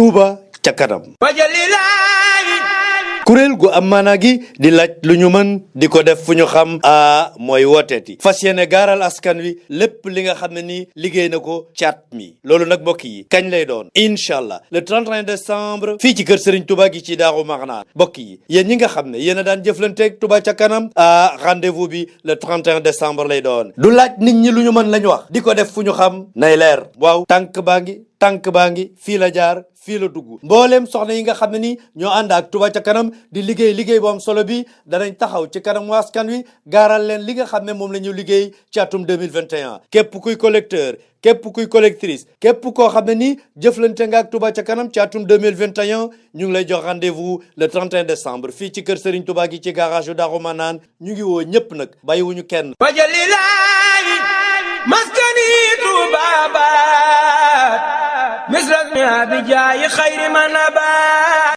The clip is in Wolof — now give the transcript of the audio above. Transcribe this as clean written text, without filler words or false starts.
Touba ca kanam. kuréel gu am maanaa gi di laaj lu ñu mën di ko def fu ñu xam mooy wooteeti fas yéene gaaral askan wi lépp li nga xam ne nii liggéey na ko caat mi loolu nag mbokk yi kañ lay doon incha allah le 31 décembre fii ci kër Serigne Touba gi ci Daaru Marnaan mbokk yi yéen ñi nga xam ne yéen a daan jëflanteeg Touba ca kanam rendez-vous bi le 31 décembre lay doon du laaj nit ñi lu ñu mën lañ wax di ko def fu ñu xam nay leer waaw tànk baa ngi fii la jaar fii la dugg mbooleem soxna yi nga xam ne ni ñoo ànd ak Touba ca kanam di liggéey bu am solo bi danañ taxaw ci kanam askan wi gaaral leen li nga xam ne moom la ñu liggéey ci atum 2021 képp kuy collecteur képp kuy collectrice képp koo xam ne ni jëflante nga ak Touba ca kanam ci atum 2021 ñu ngi lay jox rendez-vous le 31 décembre fii ci kër Serigne Touba gi ci garage yu Darou Manane ñu ngi woo ñëpp nag bàyyiwuñu kenn wajalilaahi maskani Touba baat misras mi abijaayi xayri man abaat